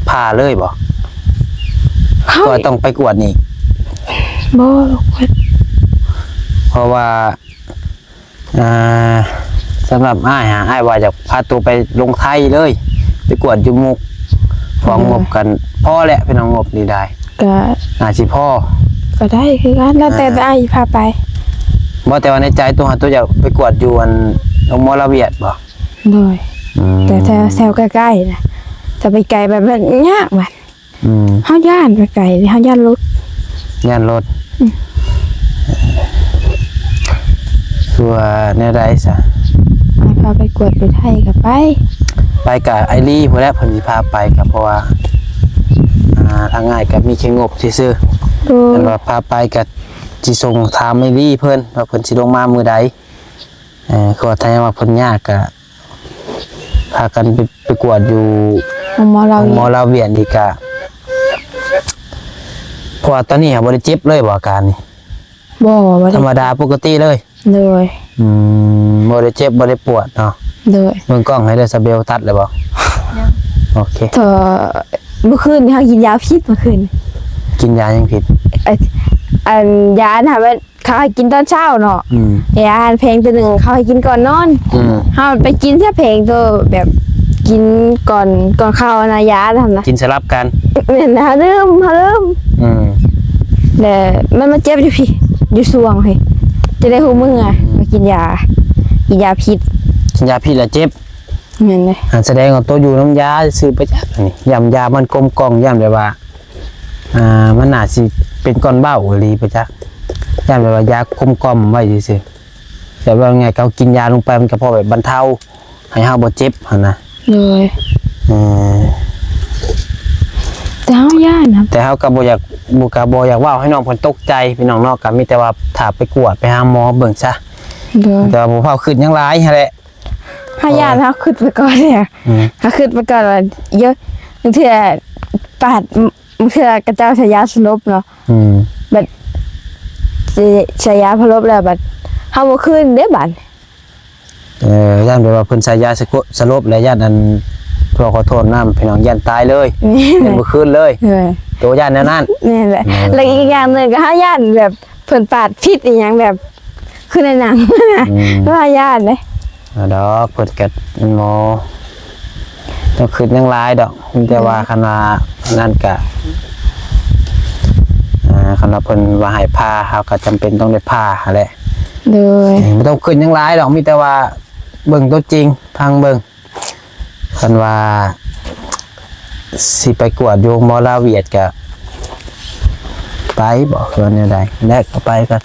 ຜ່າເລີຍບໍ່? ກໍຕ້ອງໄປກວດນີ້ ບໍ່ ບໍ່ກວດ ເພາະວ່າ ອ່າ ສຳລັບອ້າຍຫາ ອ້າຍວ່າຢາກພາໂຕໄປລົງໄທເລີຍ ໄປກວດຢູ່ມຸກ ເພາະ ເອີ ງົບກັນພໍແຫຼະ ພີ່ນ້ອງ ງົບນີ້ໄດ້ ກໍ ອາດຊິພໍ ກໍໄດ້ຄືກັນ ແລ້ວແຕ່ ອ່າ ອ້າຍພາໄປ. ບໍ່ ແຕ່ວ່າໃນໃຈຕົວຫາຕົວຢາກໄປກວດຢູ່ອັນໂຮງໝໍລາວຫວຽດບໍ່? ໂດຍ ອືມ ແຕ່ແຖວ ແຖວໃກ້ໆນະ ແຕ່ໄປໄກແບບນັ້ນຍາກບັດ. ອືມ ເຮົາຢ້ານໄປໄກ ເຮົາຢ້ານລົດ ຢ້ານລົດ. ອືມ ຄືວ່າແນວໃດຊະ? ອ້າຍພາໄປກວດຢູ່ໄທກໍໄປ ໄປກະອ້າຍລີພຸ້ນແຫຼະ ເພິ່ນຊິພາໄປ ກໍເພາະວ່າ ອ່າ ທາງອ້າຍກໍມີແຄ່ງົບຊື່ໆ. ໂດຍ ຄັນວ່າພາໄປກໍຊິສົ່ງຖາມອ້າຍລີເພິ່ນວ່າເພິ່ນຊິລົງມາມື້ໃດ. ເອີ ເພາະວ່າຖ້າຫາກວ່າເພິ່ນຍາກກໍ ພາກັນໄປ ໄປກວດຢູ່ໂຮງໝໍລາວ ໂຮງໝໍລາວຫວຽດນີ້ກະ ເພາະວ່າຕອນນີ້ຫາບໍ່ໄດ້ເຈັບເລີຍບໍ່ ອາການນີ້? ບໍ່ ບໍ່ໄດ້ ທຳມະດາປົກກະຕິເລີຍ. ໂດຍ ອືມ ບໍ່ໄດ້ເຈັບບໍ່ໄດ້ປວດເນາະ. ໂດຍ ເບິ່ງກ້ອງໃຫ້ເດີ ສະເບວຕັດແລ້ວບໍ່? ຍັງ ໂອເຄ. ເອີ ເມື່ອຄືນນີ້ເຮົາກິນຢາພິດ ເມື່ອຄືນ ກິນຢາຫຍັງພິດ? ເອີ ອັນຢາອັນນັ້ນ ເຂົາໃຫ້ກິນຕອນເຊົ້າເນາະ. ອືມ ຢາອາຫານແຜງໂຕໜຶ່ງ ເຂົາໃຫ້ກິນກ່ອນນອນ. ອືມ ເຮົາໄປກິນຊະແຜງໂຕແບບກິນກ່ອນ ກ່ອນເຂົ້ານະ ຢາອັນນັ້ນນະ ກິນສະຫຼັບກັນ. ແມ່ນ ເຮົາລືມ ເຮົາລືມ. ອືມ ແລ້ວມັນມາເຈັບຢູ່ພີ້ ຢູ່ສວງພີ້ ຈະໄດ້ຮູ້ມື້ ອືມ ວ່າກິນຢາ ກິນຢາພິດ ກິນຢາພິດແລ້ວເຈັບ. ແມ່ນເດ້ ອັນສະແດງວ່າໂຕຢູ່ນຳຢາຊື່ໄປຈັກ ອັນນີ້ຢ້ານຢາມັນກົມກ່ອມ ຢ້ານແບບວ່າ ອ່າ ມັນໜ້າຊິເປັນກ້ອນເບົ້າອີ່ຫຼີໄປຈັກ ຢ້ານແບບວ່າຢາກົມກ່ອມໄວ້ຊື່ໆ ແບບວ່າງ່າຍໆ ເຂົາກິນຢາລົງໄປ ມັນກໍພໍແບບບັນເທົາໃຫ້ເຮົາບໍ່ເຈັບຫັ້ນນະ. ໂດຍ ເອີ ແຕ່ເຮົາຢ້ານນະ ແຕ່ເຮົາກໍບໍ່ຢາກ ບໍ່ ກໍບໍ່ຢາກເວົ້າໃຫ້ນ້ອງເພິ່ນຕົກໃຈພີ່ນ້ອງເນາະ ກໍມີແຕ່ວ່າຖ້າໄປກວດໄປຫາໝໍເບິ່ງຊະ. ໂດຍ ແຕ່ວ່າບໍ່ພາວຄິດຫຍັງຫຼາຍຫັ້ນແຫຼະ ເຮົາຢ້ານ ເຮົາຄິດໄປກ່ອນແລ້ວ. ອືມ ເຮົາຄິດໄປກ່ອນວ່າ ເອີ ບາງເທື່ອປາດ ບາງເທື່ອເຂົາເຈົ້າໃສ່ຢາສະຫຼົບເນາະ. ອືມ ບັດໃສ່ ໃສ່ຢາສະຫຼົບແລ້ວ ບັດເຮົາບໍ່ຄືນເດ້ບັດ. ເອີ ຢ້ານແບບວ່າເພິ່ນໃສ່ຢາສະ ສະຫຼົບແລ້ວ ຢ້ານອັນ ຂໍ ຂໍໂທດນຳພີ່ນ້ອງ ຢ້ານຕາຍເລີຍ. ແມ່ນ ຢ້ານບໍ່ຄືນເລີຍ. ເອີ ໂຕຢ້ານແນວນັ້ນ. ແມ່ນແຫຼະ. ແມ່ນ ແລ້ວອີກຢ່າງໜຶ່ງກໍເຮົາຢ້ານແບບ ເພິ່ນປາດຜິດອີ່ຫຍັງແບບ ຄືໃນໜັງ. ອືມ ວ່າຢ້ານເດ້. ບໍ່ດອກ ເພິ່ນກໍ ໝໍ ຕ້ອງຄິດຫຍັງຫຼາຍດອກ ມີແຕ່ວ່າ ແມ່ນ ຄັນວ່ານັ້ນກະ ອ່າ ຄັນວ່າເພິ່ນວ່າໃຫ້ຜ່າ ເຮົາກໍຈຳເປັນຕ້ອງໄດ້ຜ່າຫັ້ນແຫຼະ. ໂດຍ ບໍ່ຕ້ອງຄິດຫຍັງຫຼາຍດອກ ມີແຕ່ວ່າເບິ່ງຕົວຈິງ ຟັງເບິ່ງ. ຄັນວ່າຊິໄປກວດຢູ່ໂຮງໝໍລາວຫວຽດກະໄປບໍ ຄືວ່າແນວໃດ ແລະກໍໄປກັນ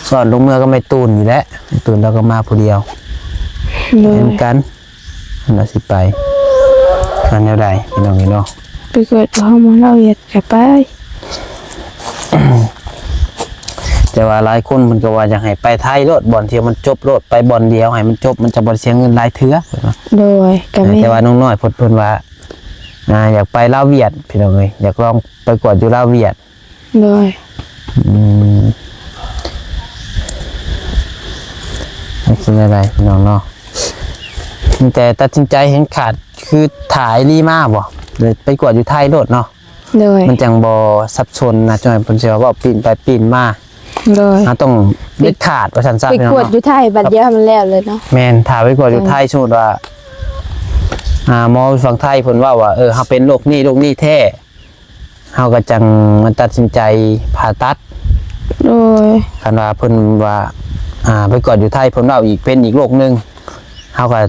ສອນລົງເມືອກັບແມ່ຕູນນີ້ແຫຼະ ແມ່ຕູນລາວກໍມາຜູ້ດຽວ. ໂດຍ ເໝືອນກັນ ລາວຊິໄປ ວ່າແນວໃດພີ່ນ້ອງເອີຍເນາະ. ໄປກວດໂຮງໝໍລາວຫວຽດກະໄປ. ແຕ່ວ່າຫຼາຍຄົນເພິ່ນກໍວ່າຢາກໃຫ້ໄປໄທໂລດ ບ່ອນທີ່ມັນຈົບໂລດ ໄປບ່ອນດຽວໃຫ້ມັນຈົບ ມັນຈະບໍ່ໄດ້ເສຍເງິນຫຼາຍເທື່ອ. ໂດຍ ກໍແມ່ນ ແຕ່ວ່ານ້ອງນ້ອຍເພິ່ນ ເພິ່ນວ່າ ອ່າ ຢາກໄປລາວຫວຽດພີ່ນ້ອງເອີຍ ຢາກລອງໄປກວດຢູ່ລາວຫວຽດ. ໂດຍ ອືມ ເຮັດຈັ່ງໃດພີ່ນ້ອງເນາະ ມີແຕ່ຕັດສິນໃຈເຫັນຂາດ ຄືຖ້າອີ່ຫຼີມາບໍ ໄປກວດຢູ່ໄທໂລດເນາະ. ໂດຍ ມັນຈັ່ງບໍ່ສັບສົນນະ ຈັ່ງເພິ່ນຊິວ່າເວົ້າປີ້ນໄປປີ້ນມາ. ໂດຍ ເຮົາຕ້ອງເດັດຂາດວ່າຊັ້ນຊະ ໄປກວດຢູ່ໄທບັດດຽວໃຫ້ມັນແລ້ວເລີຍເນາະ. ແມ່ນ ຖ້າໄປກວດຢູ່ໄທ ສົມມຸດວ່າ ອ່າ ໝໍຢູ່ຝັ່ງໄທເພິ່ນເວົ້າວ່າ ເອີ ເຮົາເປັນໂລກນີ້ໂລກນີ້ແທ້ ເຮົາກໍຈັ່ງມາຕັດສິນໃຈຜ່າຕັດ. ໂດຍ ຄັນວ່າເພິ່ນວ່າ ອ່າ ໄປກວດຢູ່ໄທ ເພິ່ນເວົ້າອີກ ເປັນອີກໂລກໜຶ່ງ ເຮົາກໍ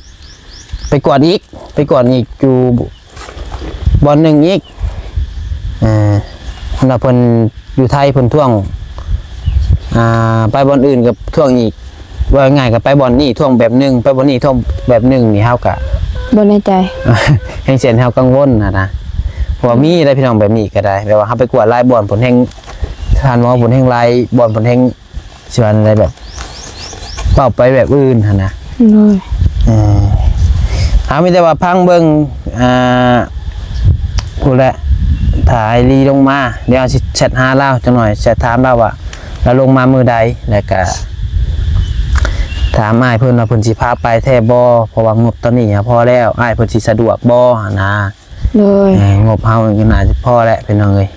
ໄປກວດອີກ ໄປກວດອີກຢູ່ບ່ອນໜຶ່ງອີກ. ເອີ ຄັນວ່າເພິ່ນຢູ່ໄທ ເພິ່ນທ້ວງ ອ່າ ໄປບ່ອນອື່ນກໍທ້ວງອີກ. ເວົ້າງ່າຍໆ ກໍໄປບ່ອນນີ້ທ້ວງແບບໜຶ່ງ ໄປບ່ອນນີ້ທ້ວງແບບໜຶ່ງນີ້ ເຮົາກະບໍ່ແນ່ໃຈ ແຮງເຊັ່ນເຮົາກັງວົນຫັ້ນນະ. ເພາະວ່າມີໄດ໋ພີ່ນ້ອງ ແບບນີ້ກໍໄດ້ ແບບວ່າເຮົາໄປກວດຫຼາຍບ່ອນ ເພິ່ນແຮງ ທ່ານໝໍເພິ່ນແຮງຫຼາຍບ່ອນ ເພິ່ນແຮງ ຊິວ່າແນວໃດ ແບບເວົ້າໄປແບບອື່ນຫັ້ນນະ. ໂດຍ ເອີ ເຮົາມີແຕ່ວ່າຟັງເບິ່ງ ອ່າ ພຸ້ນແຫຼະ ຖ້າອ້າຍລີລົງມາ ດຽວເຮົາຊິແຊັດຫາລາວຈັກໜ່ອຍ ແຊັດຖາມລາວວ່າ ລາວລົງມາມື້ໃດ ແລ້ວກະຖາມອ້າຍເພິ່ນວ່າເພິ່ນຊິພາໄປແທ້ບໍ່ ເພາະວ່າງົບຕອນນີ້ຫາພໍແລ້ວ ອ້າຍເພິ່ນຊິສະດວກບໍ່ຫັ້ນນະ. ໂດຍ ເອີ ງົບເຮົາກໍໜ້າຈະພໍແຫຼະພີ່ນ້ອງເອີຍ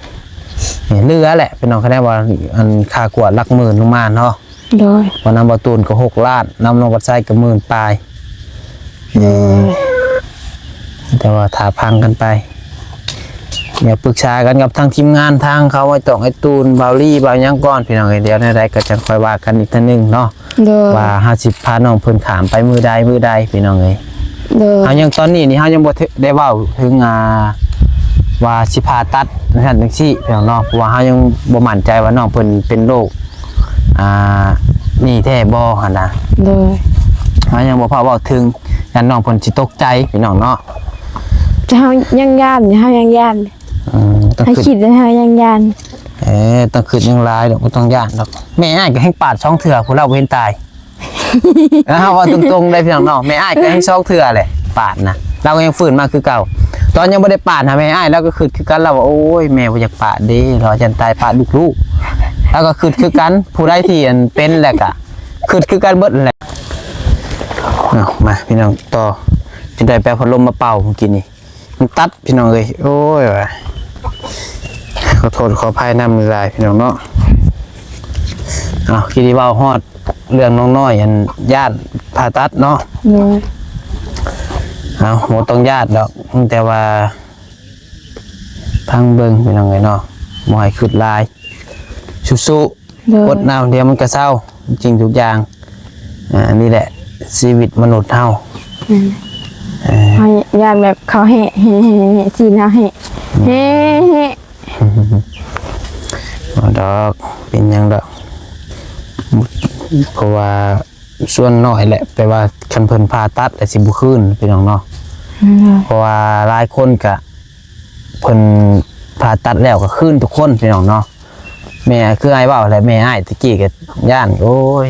ເຫຼືອແຫຼະພີ່ນ້ອງ ຄະແນນວ່າ ອັນ ຄ່າກວດຫຼັກໝື່ນລົງມາເນາະ. ໂດຍ ເພາະນຳບ່າວຕູນກໍຫົກລ້ານ ນຳນ້ອງວັດໄຊກໍໝື່ນປາຍ. ໂດຍ ແຕ່ວ່າຖ້າຟັງກັນໄປ ດຽວປຶກສາກັນກັບທາງທີມງານ ທາງເຂົາ ອ້າຍຕ້ອງ ອ້າຍຕູນ ບ່າວລີ ບ່າວຫຍັງກ່ອນ ພີ່ນ້ອງເອີຍ. ດຽວແນວໃດກໍຈັ່ງຄ່ອຍວ່າກັນອີກເທື່ອໜຶ່ງເນາະ ໂດຍ ວ່າເຮົາຊິພານ້ອງເພິ່ນຂ້າມໄປມື້ໃດ ມື້ໃດ ພີ່ນ້ອງເອີຍ. ໂດຍ ເຮົາຍັງ ຕອນນີ້ນີ້ເຮົາຍັງບໍ່ໄດ້ເວົ້າເຖິງ ອ່າ ວ່າຊິຜ່າຕັດຈັ່ງຊັ້ນຈັ່ງຊີ້ ພີ່ນ້ອງເນາະ ເພາະວ່າເຮົາຍັງບໍ່ໝັ້ນໃຈວ່ານ້ອງເພິ່ນເປັນໂລກ ອ່າ ນີ້ແທ້ບໍ່ຫັ້ນນະ. ໂດຍ ເຮົາຍັງບໍ່ພາເວົ້າເຖິງ ຢ້ານນ້ອງເພິ່ນຊິຕົກໃຈ ພີ່ນ້ອງເນາະ. ແຕ່ເຮົາຍັງຢ້ານ ເຮົາຍັງຢ້ານ ເອີ ຕ້ອງ ໃຫ້ຄິດ ຄິດແລ້ວເຮົາຍັງຢ້ານ. ເອີ ຕ້ອງຄິດຫຍັງຫຼາຍດອກ ບໍ່ຕ້ອງຢ້ານດອກ. ແມ່ອ້າຍກໍແຮ່ງປາດສອງເທື່ອ ຜູ້ລາວບໍ່ເຫັນຕາຍ. ເຮົາເວົ້າຕົງໆ ເດ້ ພີ່ນ້ອງເນາະ ແມ່ອ້າຍກໍແຮ່ງສອງເທື່ອແຫຼະ ປາດນະ ລາວກໍຍັງຟື້ນມາຄືເກົ່າ. ຕອນຍັງບໍ່ໄດ້ປາດຫາແມ່ອ້າຍ ລາວກໍຄິດຄືກັນ ລາວວ່າ ໂອ້ຍ ແມ່ບໍ່ຢາກປາດເດ້ ລາວຢ້ານຕາຍປາດລູກໆ. ລາວກໍຄິດຄືກັນ ຜູ້ໃດທີ່ ອັນ ເປັນແລ້ວກໍຄິດຄືກັນເບິດແຫຼະ. ເອົາ ມາ ພີ່ນ້ອງ ຕໍ່ ຈົນໄດ້ໄປເອົາພັດລົມມາເປົ່າມື້ກີ້ນີ້ ມັນຕັດ ພີ່ນ້ອງເອີຍ. ໂອ້ຍ ວ່າ ຂໍໂທດຂໍອະໄພນຳຫຼາຍໆ ພີ່ນ້ອງເນາະ. ເອົາ ທີ່ໄດ້ເວົ້າຮອດເລື່ອງນ້ອງນ້ອຍ ອັນ ຢ້ານຜ່າຕັດເນາະ. ໂດຍ ເອົາ ບໍ່ຕ້ອງຢ້ານດອກ ແຕ່ວ່າຟັງເບິ່ງ ພີ່ນ້ອງເອີຍເນາະ ບໍ່ໃຫ້ຄິດຫຼາຍ ສູ້ໆ. ໂດຍ ອົດເອົາ ດຽວມັນກໍເຊົາ ທຸກສິ່ງທຸກຢ່າງ. ອ່າ ອັນນີ້ແຫຼະຊີວິດມະນຸດເຮົາ. ແມ່ນ ເອີ ເຮົາຢ້ານແບບເຂົາແຮ່ ແຮ່ ແຮ່ ຊີ້ນເຮົາແຮ່ ແຮ່ ແຮ່. ບໍ່ດອກ ເປັນຫຍັງດອກ ເພາະວ່າສ່ວນໜ້ອຍແຫຼະ ແປວ່າຄັນເພິ່ນຜ່າຕັດແລ້ວຊິບໍ່ຄືນ ພີ່ນ້ອງເນາະ. ແມ່ນ ເພາະວ່າຫຼາຍຄົນກະ ເພິ່ນຜ່າຕັດແລ້ວກໍຄືນທຸກຄົນ ພີ່ນ້ອງເນາະ. ແມ່ ຄືອ້າຍເວົ້າແຫຼະ ແມ່ອ້າຍຕະກີ້ກໍຢ້ານ ໂອ້ຍ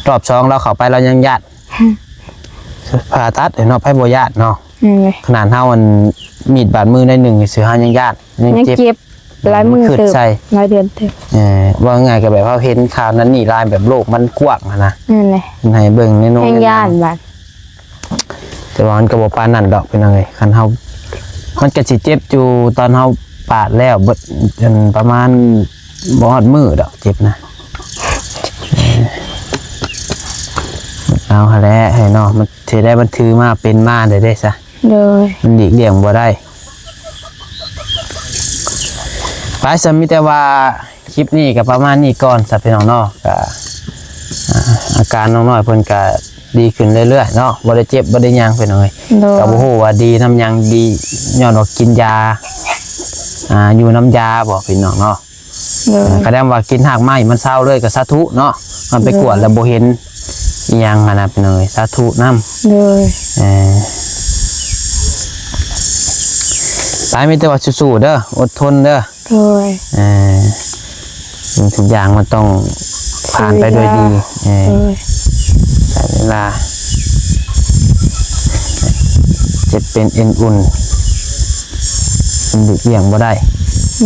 ຮອບສອງລາວເຂົ້າໄປລາວຍັງຢ້ານ ຜ່າຕັດເນາະ ໃຜບໍ່ຢ້ານເນາະ. ແມ່ນເລີຍ ຂະໜາດເຮົາ ອັນ ມີດບາດມືໜ້ອຍໜຶ່ງຊື່ເຮົາຍັງຢ້ານ ຍັງເຈັບ ຍັງເຈັບຫຼາຍມື້ເຕີບ ຫຼາຍເດືອນເຕີບ. ເອີ ເວົ້າງ່າຍກໍແບບເຮົາເຫັນຂ່າວນັ້ນນີ້ຫຼາຍ ແບບໂລກມັນກວ້າງຫັ້ນນະ. ແມ່ນເລີຍ ໃຫ້ເບິ່ງໃນໂນ ແຮ່ງຢ້ານບາດ ແຕ່ວ່າມັນກໍບໍ່ປານນັ້ນດອກ ພີ່ນ້ອງເອີຍ. ຄັນເຮົາ ມັນກໍຊິເຈັບຢູ່ຕອນເຮົາປາດແລ້ວ ເບິດ ອັນ ປະມານບໍ່ຮອດມື້ດອກ ເຈັບນະ. ເອີ ເອົາຫັ້ນແຫຼະ ໃຫ້ເນາະ ມັນຊິໄດ້ ມັນຖືມາເປັນມາໄດ້ເດ້ຊະ. ໂດຍ ມັນຫຼີກລ່ຽງບໍ່ໄດ້. ໄປຊະ ມີແຕ່ວ່າ ຄລິບນີ້ກໍປະມານນີ້ກ່ອນຊະ ພີ່ນ້ອງເນາະ. ກໍ ອ່າ ອາການນ້ອງນ້ອຍເພິ່ນກໍດີຂຶ້ນເລື້ອຍໆເນາະ ບໍ່ໄດ້ເຈັບບໍ່ໄດ້ຫຍັງ ພີ່ນ້ອງເອີຍ. ໂດຍ ກໍບໍ່ຮູ້ວ່າດີນຳຫຍັງ ດີຍ້ອນວ່າກິນຢາ ອ່າ ຢູ່ນຳຢາບໍ່ ພີ່ນ້ອງເນາະ. ໂດຍ ຄັນວ່າກິນຮາກໄມ້ມັນເຊົາເລີຍກໍສາທຸເນາະ. ມັນໄປກວດແລ້ວບໍ່ເຫັນອີ່ຫຍັງຫັ້ນນະ ພີ່ນ້ອງເອີຍ ສາທຸນຳ. ໂດຍ ເອີ ໄປ ມີແຕ່ວ່າສູ້ໆເດີ ອົດທົນເດີ. ໂດຍ ເອີ ສິ່ງທຸກຢ່າງມັນຕ້ອງຜ່ານໄປດ້ວຍດີ. ໂດຍ ເອີ ໂດຍ ໃຊ້ເວລາ ເຈັບເປັນເອັນອຸ່ນ ມັນຫຼີກລ່ຽງບໍ່ໄດ້.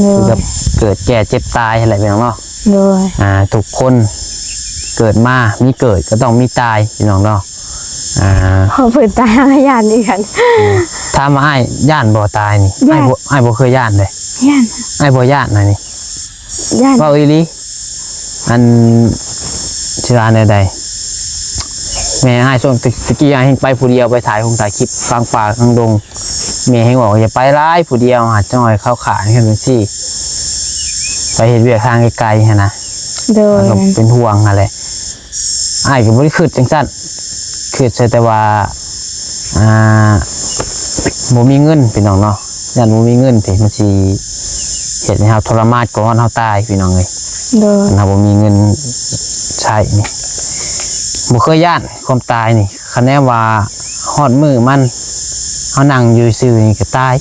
ໂດຍ ຄືກັບເກີດແກ່ເຈັບຕາຍຫັ້ນແຫຼະ ພີ່ນ້ອງເນາະ. ໂດຍ ອ່າ ທຸກຄົນເກີດມາມີເກີດກໍຕ້ອງມີຕາຍ ພີ່ນ້ອງເນາະ. ອ່າ ເພິ່ນຕາຍເຮົາກໍຢ້ານຄືກັນ. ເອີ ຖາມວ່າອ້າຍຢ້ານບໍ່ຕາຍນີ້? ຢ້ານ. ອ້າຍບໍ່ ອ້າຍບໍ່ເຄີຍຢ້ານເດ້. ຢ້ານ. ອ້າຍບໍ່ຢ້ານນະນີ້. ຢ້ານ. ເວົ້າອີ່ຫຼີ. ອັນ ຊິວ່າແນວໃດ ແມ່ອ້າຍຊ່ວງຕະ ຕະກີ້ອ້າຍແຮ່ງໄປຜູ້ດຽວ ໄປຖ່າຍຄົງຖ່າຍຄລິບກາງປ່າກາງດົງ. ແມ່ແຮ່ງບອກຢ່າໄປຫຼາຍຜູ້ດຽວ ຫາຈັກໜ້ອຍເຂົາຂ້າຈັ່ງຊີ້ ໄປເຮັດວຽກທາງໄກໆຫັ້ນນະ. ໂດຍ ເຮົາກໍເປັນຫ່ວງຫັ້ນແຫຼະ. ອ້າຍກໍບໍ່ໄດ້ຄິດຈັ່ງຊັ້ນ ຄິດໃສ່ແຕ່ວ່າ ອ່າ ບໍ່ມີເງິນ ພີ່ນ້ອງເນາະ. ຢ້ານບໍ່ມີເງິນຕິ ມັນຊິເຮັດໃຫ້ເຮົາທໍລະມານກ່ອນເຮົາຕາຍ ພີ່ນ້ອງເອີຍ. ໂດຍ ຄັນເຮົາບໍ່ມີເງິນໃຊ້ນີ້ ບໍ່ເຄີຍຢ້ານຄວາມຕາຍນີ້. ຄັນແນວວ່າຮອດມື້ມັນ ເຮົານັ່ງຢູ່ຊື່ນີ້ກໍຕາຍ.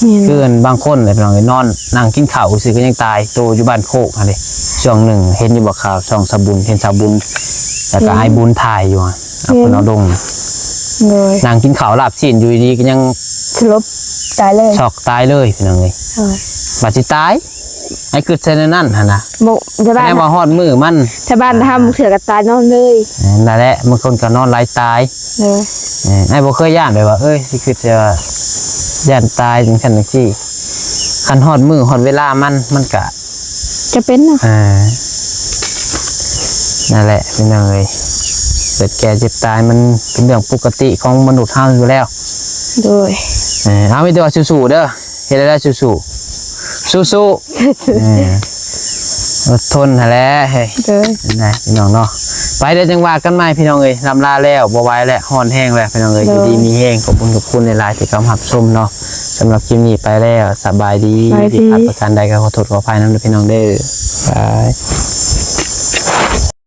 ແມ່ນ ຄືອັນບາງຄົນແຫຼະ ພີ່ນ້ອງເອີຍ ນອນນັ່ງກິນເຂົ້າຊື່ກໍຍັງຕາຍ. ໂຕຢູ່ບ້ານໂຄກຫັ້ນເດ້ ຊ່ວງໜຶ່ງເຫັນຢູ່ບໍ່ ຂ່າວຊ່ອງສາວບຸນ ເຫັນສາວບຸນ ແລ້ວກໍ ເຫັນ ອ້າຍບຸນຖ່າຍຢູ່ ເພິ່ນເອົາລົງ. ໂດຍ ນັ່ງກິນເຂົ້າລາບຊີ້ນ ຢູ່ດີໆກໍຍັງສະຫຼົບຕາຍເລີຍ ຊັອກຕາຍເລີຍ ພີ່ນ້ອງເອີຍ. ໂດຍ ວ່າຊິຕາຍ ອ້າຍຄິດໃສ່ແນວນັ້ນຫັ້ນນະ. ບໍ່ ແຕ່ບ້ານ ແຕ່ວ່າຮອດມື້ມັນ ແຕ່ບ້ານທຳເທື່ອກໍຕາຍນອນເລີຍ. ເອີ ນັ້ນແຫຼະ ບາງຄົນກໍນອນຫຼາຍຕາຍ. ໂດຍ ເອີ ອ້າຍບໍ່ເຄີຍຢ້ານແບບວ່າ ເອີຍ ຊິຄິດແຕ່ວ່າຢ້ານຕາຍຈັ່ງຊັ້ນຈັ່ງຊີ້. ຄັນຮອດມື້ຮອດເວລາມັນ ມັນກະຈະເປັນເນາະ. ອ່າ ນັ້ນແຫຼະ ພີ່ນ້ອງເອີຍ ເກີດແກ່ເຈັບຕາຍມັນເປັນເລື່ອງປົກກະຕິຂອງມະນຸດເຮົາຢູ່ແລ້ວ. ໂດຍ ເອີ ເອົາ ມີແຕ່ວ່າສູ້ໆເດີ. ເຮັດໄດ້ ສູ້ໆ ສູ້ໆ ເອີ ອົດທົນຫັ້ນແຫຼະເຮີ້ຍ ໂດຍ ເຫັນໄດ໋ພີ່ນ້ອງເນາະ ໄປເດີ ຈັ່ງວ່າກັນໃໝ່ພີ່ນ້ອງເອີຍ ລ່ຳລາແລ້ວ ບໍ່ໄຫວແລ້ວ ຮ້ອນແຮງແລ້ວພີ່ນ້ອງເອີຍ ໂດຍ ຢູ່ດີມີແຮງ ຂອບຄຸນ ຂອບຄຸນຫຼາຍໆ ທີ່ເຂົ້າມາຮັບຊົມເນາະ ສຳລັບຄລິບນີ້ໄປແລ້ວ ສະບາຍດີ ສະບາຍດີ ຜິດພາດປະການໃດກໍຂໍໂທດຂໍອະໄພນຳເດີພີ່ນ້ອງເດີ ບາຍ.